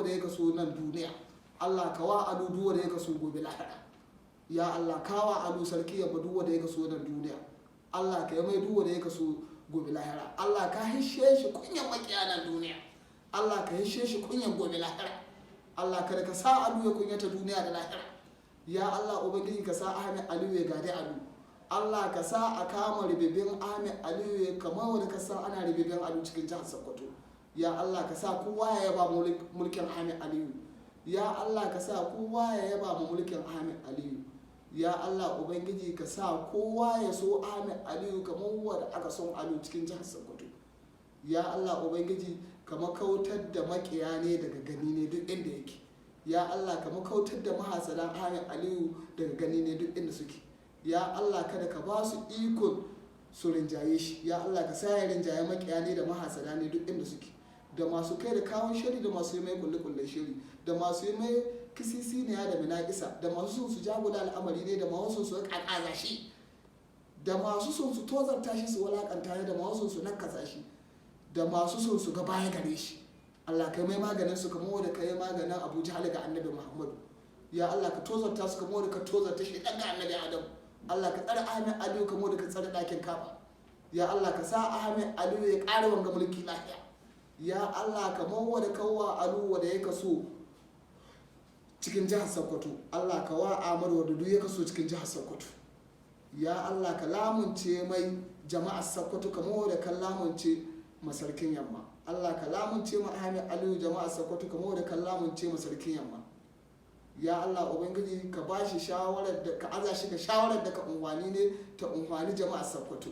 wanda ya kaso nan duniya. Allah ka wa Alu duk wanda ya kaso gobe lahira. Ya Allah, ka wa Alu Sarki Yamma duk wanda ya kaso nan duniya. Allah ka yi mai duk wanda ya kaso gobe lahira. Allah ka hishe shi kunyan makiya nan duniya. Allah ka hishe shi kunyan gobe lahira. Allah, kada ka sa Alu ya kunyata duniya da lahira. Ya Allah Ubangiji, ka sa Ahmed Aliyu ya gadi Alu. Allah ka sa a kama ribibin Ahmed Aliyu kamar wanda ka san ana ribibin Alu cikin jihar Sokoto. Ya Allah, ka sa kowa ya yaba mulkin Ahmed Aliyu. Ya Allah, ka sa kowa ya yaba mu mulkin Ahmed Aliyu. Ya Allah Ubangiji, ka sa kowa ya so Ahmed Aliyu kamar wanda aka son Alu cikin jihar Sokoto. Ya Allah Ubangiji, ka makautar da makiya ne daga gani ne duk inda yake. Ya Allah, ka makautar da mahasadan Ahmed Aliyu daga gani ne duk inda suke. Ya Allah, kada ka ba su ikon su rinjaye shi. Ya Allah, ka sa ya rinjaye makiya ne da mahasada ne duk inda suke, da masu kai da kawon shiri, da masu yi mai kulle-kullen shiri, da masu yi mai kisisi ne da minakisa, da masu son su jagula al'amari ne, da masu son su kakaza shi, da masu son su tozarta shi, su walakanta shi, da masu son su nakasa shi, da masu son su ga baya gare shi. Allah, kai mai maganin su kamar wanda kai maganin Abu Jahal ga Annabi Muhammadu. Ya Allah, ka tozarta su kamar wanda ka tozarta shi dan ga Annabi Adam. Allah, ka tsare Ahmed Aliyu kamar wanda ka tsare ɗakin Kaba. Ya Allah, ka sa Ahmed Aliyu ya ƙara wanga mulki lafiya. Ya Allah, kamar wanda kawwa Alu wanda ya kaso cikin jihar Sokoto, Allah ka wa Ahmadu wanda duk ya kaso cikin jihar Sokoto. Ya Allah, ka lamunce mai jama'ar Sokoto kamar wanda ka lamunce masarkin Yamma. Allah, ka lamunce ma Ahmed Aliyu jama'ar Sokoto kamar wanda ka lamunce masarkin Yamma. Ya Allah Ubangiji, ka ba shi shawarar da ka aza shi ga shawarar da ka unhwani ne ta unhwani jama'ar Sokoto.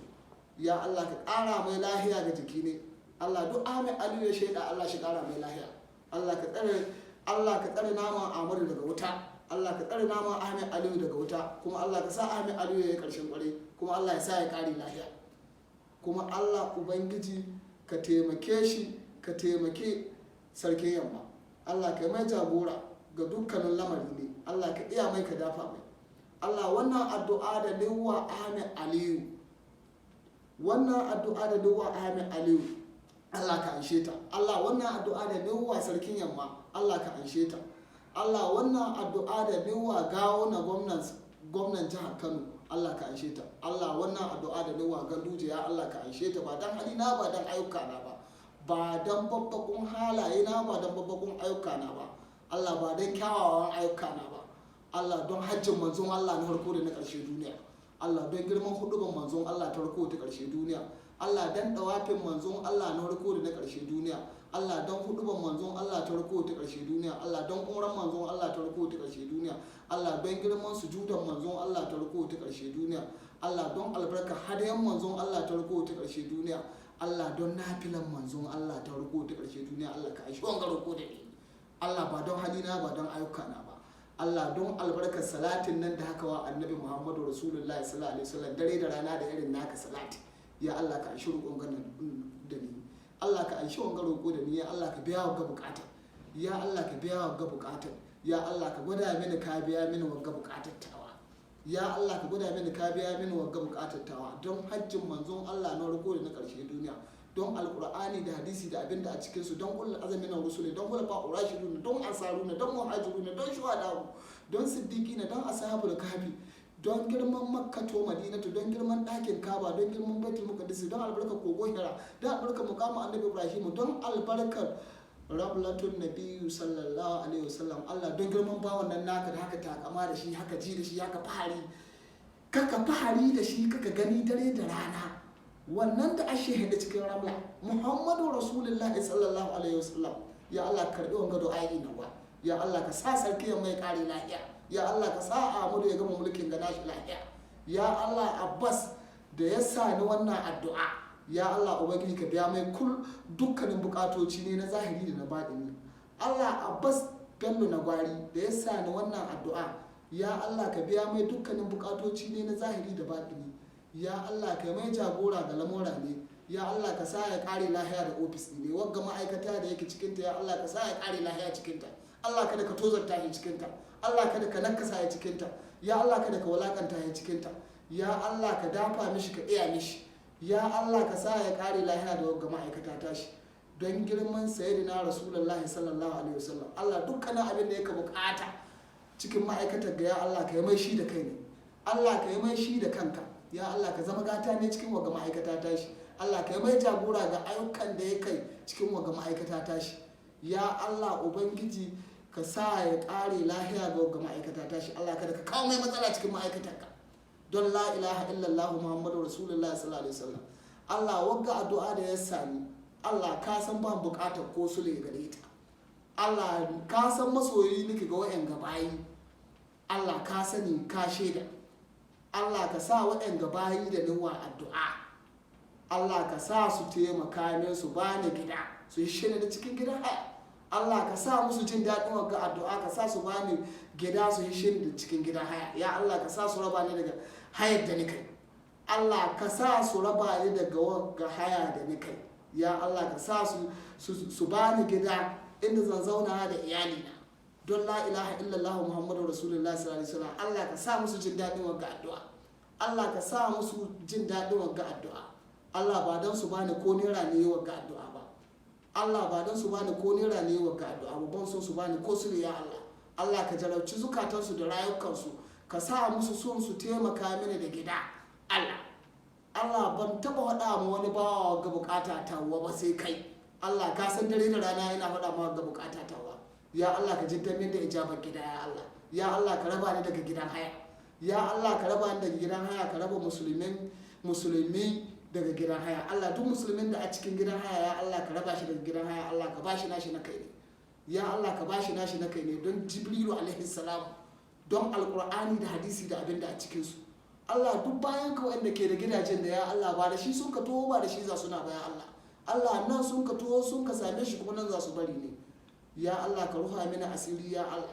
Ya Allah, ka ƙara mai lahiya ga jiki ne. Allah, duk Ahmed Aliyu ya shaida, Allah shi ƙara mai lahiya. Allah ka tsare, Allah ka tsare naman Ahmadu daga wuta. Allah ka tsare naman Ahmed Aliyu daga wuta. Kuma Allah ka sa Ahmed Aliyu ya yi ƙarshen ƙwarai, kuma Allah ya sa ya ƙare lahiya. Kuma Allah Ubangiji, ka taimake shi, ka taimake Sarkin Yamma. Allah ka mai jagora ga dukkanin lamari ne. Allah ka iya mai, ka dafa mai. Allah, wannan addu'a da niwa Ahmed Aliyu, wannan addu'a da niwa Ahmed Aliyu, Allah ka anshe ta. Allah, wannan addu'a da niwa Sarkin Yamma, Allah ka anshe ta. Allah, wannan addu'a da niwa Gawo na gwamnan jihar Kano, Allah ka anshe ta. Allah, wannan addu'a da niwa Ganduje, ya Allah ka anshe ta. Ba dan halina ba, dan ayyuka na ba, ba dan babbakun halaye na ba, dan babbakun ayyuka na ba, Allah, ba dan kyawawan ayyuka na ba. Allah, don hajjin manzon Allah na farko da na ƙarshe duniya. Allah, don girman huduban manzon Allah ta farko ta ƙarshe duniya. Allah, dan dawafin manzon Allah na farko da na ƙarshe duniya. Allah, don huduban manzon Allah ta farko ta ƙarshe duniya. Allah, don umran manzon Allah ta farko ta ƙarshe duniya. Allah, don girman sujudan manzon Allah ta farko ta ƙarshe duniya. Allah, don albarka hadayan manzon Allah ta farko ta ƙarshe duniya. Allah, don nafilan manzon Allah ta farko ta ƙarshe duniya. Allah, ka aishi wanga roƙo da ni. Allah, ba don halina ba, don ayyuka na ba. Allah, don albarkar salatin nan da haka wa Annabi Muhammadu Rasulullahi sallallahu alaihi wasallam dare da rana da irin naka salati. Ya Allah, ka anshi roƙon ganin da ni. Allah, ka anshi wanga roƙo da ni. Ya Allah, ka biya wa buƙatar. Ya Allah, ka biya wa buƙatar. Ya Allah, ka gwada mini ka biya mini wanga buƙatar tawa. Ya Allah, ka gwada mini ka biya mini wanga buƙatar tawa, don hajjin manzon Allah na farko da na ƙarshe duniya, don Alƙur'ani da hadisi da abinda a cikin su, don ulul azmi na rusuli, don khulafa rashidun, don ansaruna, don muhajiruna, don shuhada, don siddiqina, don ashabul kahfi, don girman Makka to Madinatu, don girman ɗakin Kaba, don girman Baitul Muqaddis, don albarkar kogo Hira, don albarkar muqamu Annabi Ibrahim, don albarkar rablatun nabiyyu sallallahu alaihi wasallam. Allah, don girman bawan nan naka da haka takama da shi, haka ji da shi, haka fahari, kaka fahari da shi, kaka gani dare da rana, wannan da ashe hada cikin ramla, Muhammadu Rasulullahi sallallahu alaihi wasallam. Ya Allah, karbi wanga du'a'i nawa. Ya Allah, ka sa Sarki mai kare lafiya. Ya Allah, ka sa Ahmadu ya gama mulkin ga nashi lafiya. Ya Allah, Abbas da ya sa ni wannan addu'a, ya Allah Ubangiji, ka biya mai kul dukkanin bukatoci ne na zahiri da na baɗini. Allah, Abbas Bello na Gwari da ya sa ni wannan addu'a, ya Allah, ka biya mai dukkanin bukatoci ne na zahiri da baɗini. Ya Allah, ka mai jagora ga lamura ne. Ya Allah, ka sa ya kare lahiya da ofis ne, wagga ma'aikata da yake cikinta. Ya Allah, ka sa ya kare lahiya cikinta. Allah, kada ka tozarta shi cikinta. Allah, kada ka nakasa ya cikinta. Ya Allah, kada ka walakanta ya cikinta. Ya Allah, ka dafa mishi, ka iya mishi. Ya Allah, ka sa ya kare lahiya da wagga ma'aikata tashi. Don girman sayyidina Rasulullahi sallallahu alaihi wasallam, Allah, dukkanin abin da yake bukata cikin ma'aikatar ga, ya Allah, ka yi mai shi da kai ne. Allah, ka yi mai shi da kanka. Ya Allah, ka zama gata ne cikin waga ma'aikata tashi. Allah, ka yi mai jagora ga ayyukan da ya kai cikin waga ma'aikata tashi. Ya Allah Ubangiji, ka sa ya ƙare lahiya ga waga ma'aikata tashi. Allah, kada ka kawo mai matsala cikin ma'aikatarka, don la ilaha illallah Muhammadu Rasulullahi sallallahu alaihi wasallam. Allah, wagga addu'a da ya sami, Allah, ka san ban bukatar ko sule gare ta. Allah, ka san masoyi nake ga wa'yan bayi. Allah, ka sani, ka shaida. Allah, ka sa waɗanda bayi da niwa addu'a, Allah, ka sa su taimaka min su bani gida, su yi shirin da cikin gidan haya. Allah, ka sa musu jin daɗin wagga addu'a, ka sa su bani gida, su yi shirin da cikin gidan haya. Ya Allah, ka sa su raba ni daga hayar da ni kai. Allah, ka sa su raba ni daga wagga haya da ni kai. Ya Allah, ka sa su bani gida inda zan zauna da iyalina, don la ilaha illallah Muhammadu Rasulullah sallallahu alaihi wasallam. Allah, ka sa musu jin daɗin wagga addu'a. Allah, ka sa musu jin daɗin wagga addu'a. Allah, ba don su bani ko naira ne wagga addu'a ba. Allah, ba don su bani ko naira ne wagga addu'a ba. Ban son su bani ko su, ya Allah. Allah, ka jarabci zukatansu da rayukansu, ka sa musu son su taimaka mini da gida. Allah, Allah, ban taba faɗa ma wani bawa ga bukata ta ba sai kai. Allah, ka san dare da rana ina faɗa ma ga bukata ta. Ya Allah, ka jidda min da ijabar gida. Ya Allah, ya Allah, ka raba ni daga gidan haya. Ya Allah, ka raba ni daga gidan haya. Ka raba musulmin musulmi daga gidan haya. Allah, duk musulmin da a cikin gidan haya, ya Allah, ka raba shi daga gidan haya. Allah, ka bashi nashi na kai ne. Ya Allah, ka bashi nashi na kai ne, don Jibrilu alaihi salam, don Alkur'ani da hadisi da abin da a cikin su. Allah, duk bayan ka wanda ke da gidajen da, ya Allah, ba da shi sun ka taho ba, da shi za suna bayan Allah. Allah, nan sun ka taho sun ka same shi, kuma nan za su bari ne. Ya Allah, ka ruha mini asiri. Ya Allah,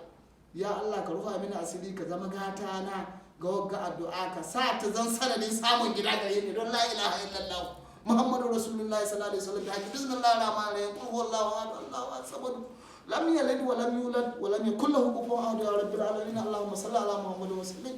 ya Allah, ka ruha mini asiri, ka zama gata na ga wagga addu'a, ka sa ta zan sanadin samun gida gare ni, don la ilaha illallah Muhammadu Rasulullahi sallallahu alaihi wasallam. Bi haqqi bismillahir rahmanir rahim, qul huwallahu ahad, Allahu samad, lam yalid wa lam yulad wa lam yakul lahu kufuwan ahad. Ya rabbil alamin, Allahumma salli ala Muhammad wa sallim.